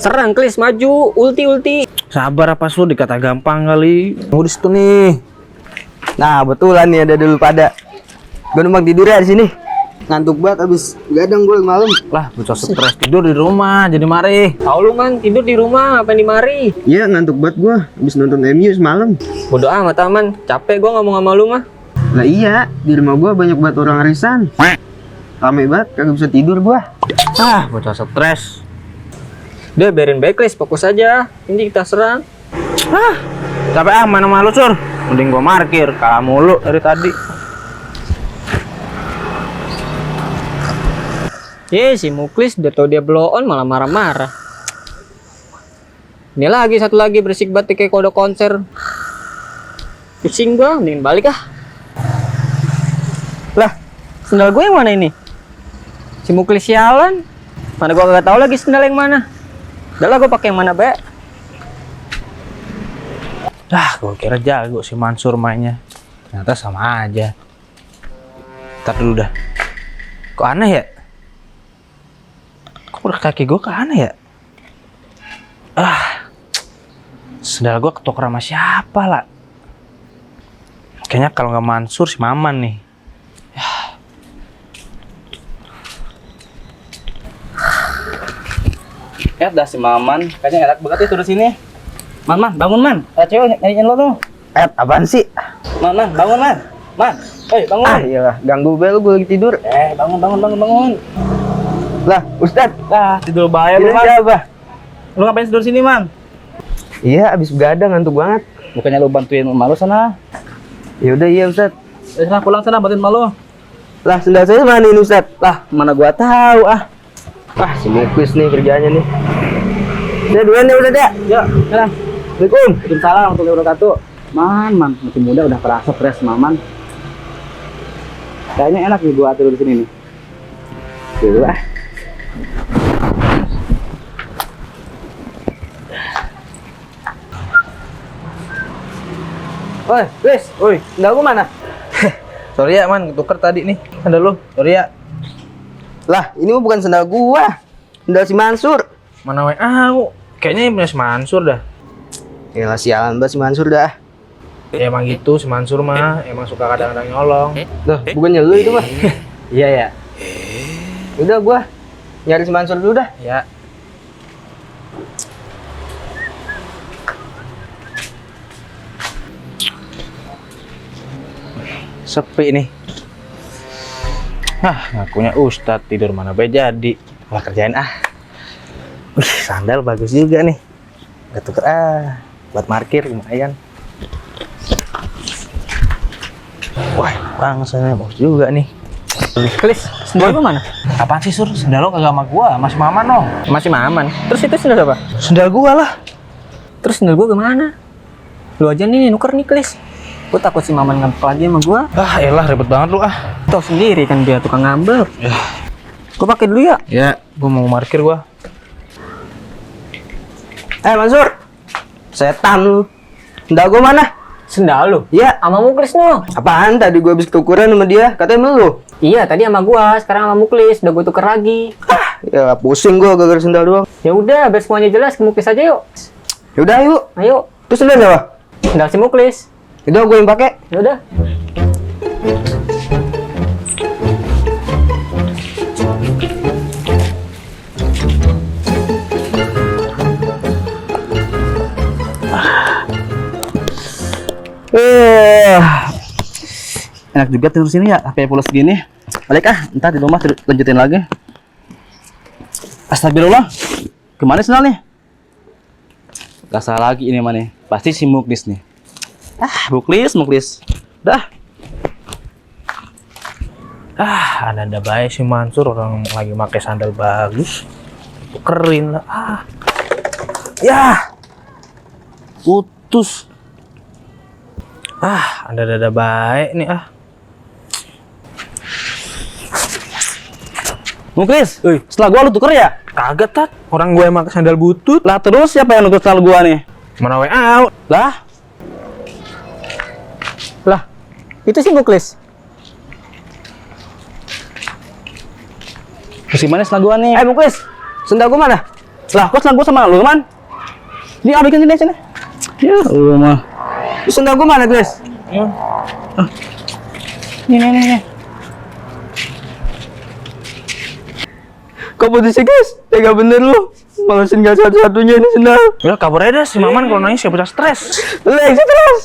Serang Klis, maju, ulti. Sabar apa Sur, dikata gampang kali. Tunggu di situ nih. Nah, betulan nih ada dulu pada. Gue numpang tidur ya di sini. Ngantuk banget abis gadang gue malam. Lah, bocah stres tidur di rumah jadi mari. Tahu lu man, tidur di rumah, apa di mari? Iya, ngantuk banget gue abis nonton MU semalam. Bodoh amat aman, capek gua ngomong sama lu mah. Lah iya, di rumah gue banyak banget orang arisan. Rame banget, kagak bisa tidur gue. Ah, bocah stres. Udah biarin baik Klis, fokus aja. Ini kita serang. Capek ah main sama lu Sur. Mending gua markir, kalah mulu dari tadi. Si Muklis udah tau dia blow on malah marah-marah. Ini lagi satu lagi berisik banget kayak kode konser. Pusing gua, mending balik ah. Lah, sendal gue yang mana ini? Si Muklis sialan. Mana gua gak tahu lagi sendal yang mana. Udah lah gua pakai yang mana, Be? Gua kira jago si Mansur mainnya. Ternyata sama aja. Ntar dulu dah. Kok aneh ya? Kok kaki gua ke aneh ya? Sendal gua ketukar sama siapa lah? Kayaknya kalau nggak Mansur si Maman nih. Ya dah si Maman, kayaknya enak banget ya turun sini. Man, bangun man. Cewek nyariin lo tuh. Apaan sih? Man, bangun man. Man, bangun. Iya, ganggu banget gue lagi tidur. Bangun. Lah, Ustad. Tidur bahaya lu Tidur man. siapa? Lu ngapain tidur sini man? Iya, abis begadang ngantuk banget. Bukannya lu bantuin malu sana. Ya udah iya, Ustad. Sana pulang sana bantuin malu. Lah, sendal saya mana ini, Ustad? Lah, mana gua tahu Si Muklis nih kerjaannya nih. Udah duluan ya, Ustad ya. Yuk, sekarang. Assalamualaikum. Waalaikumsalam warahmatullahi wabarakatuh. Man, masih muda udah kerasa stres Maman. Kayaknya enak nih gua tidur di sini nih. Dulu Oi, Chris. Sendal gua mana? Sorry ya man, ketuker tadi nih. Sendal lu. Sorry ya. Lah, ini mah bukan sendal gua. Sendal si Mansur. Mana kayaknya ini punya si Mansur dah. Yalah sialan banget si Mansur dah. Ya emang gitu si Mansur mah, emang suka kadang-kadang nyolong. Loh, bukannya lu itu mah. Iya ya. Udah gua nyari si Mansur dulu dah. Ya. Sepi nih. Ngakunya Ustadz tidur mana bae jadi. Wah kerjain sandal bagus juga nih. Gak tuker buat markir lumayan. Wah bangsanya bagus juga nih. Klis, sendal gua mana? Apaan sih Sur? Sendal lo kagak sama gua, masih Maman no. Masih Maman. Terus itu sendal apa? Sendal gua lah. Terus sendal gua kemana? Lu aja nih nuker nih Klis. Gua takut si Maman ngambek lagi sama gua. Elah ribet banget lu Tahu sendiri kan dia tukang ngambek. Ya. Gua pakai dulu ya. Ya, gua mau markir gua. Mansur. Setan lu. Sendal gua mana? Sendal lu? Iya. Sama Muklis no. Apaan tadi gua habis ketukeran sama dia? Katanya lu. Iya, tadi sama gua, sekarang sama Muklis. Udah gua tuker lagi. Ya pusing gua gara-gara sendal doang. Ya udah, biar semuanya jelas ke Muklis aja yuk. Ya udah yuk. Ayo. Terus sendal apa? Sendal si Muklis. Itu gua yang pakai. Ya udah. Enak juga tidur sini ya, HP pulas gini. Balik ntar di rumah lanjutin lagi. Astagfirullah. Kemana sendal nih? Gak salah lagi ini mah nih. Pasti si Muklis nih. Muklis. Dah. Ada baik si Mansur orang lagi pakai sandal bagus. Tukerin lah. Ya. Putus. Ada baik nih Muklis, setelah gua lu tuker ya? Kagak tat. Orang gue emang sandal butut. Lah terus siapa yang nuker setelah gua nih? Mana WA? Lah, itu si Muklis. Terus gimana setelah gua nih? Muklis. Sendal gua mana? Lah, kok sendal gua sama lu, Man? Ini ambilkan sini. Ya, lu mah. Sendal gua mana, guys? Nih. Kok posisi guys? Tega bener lu. Malesin gak satu-satunya ini sendal. Ya kabur aja dah si Maman kalau nangis ya bisa stres. Lu yang stres.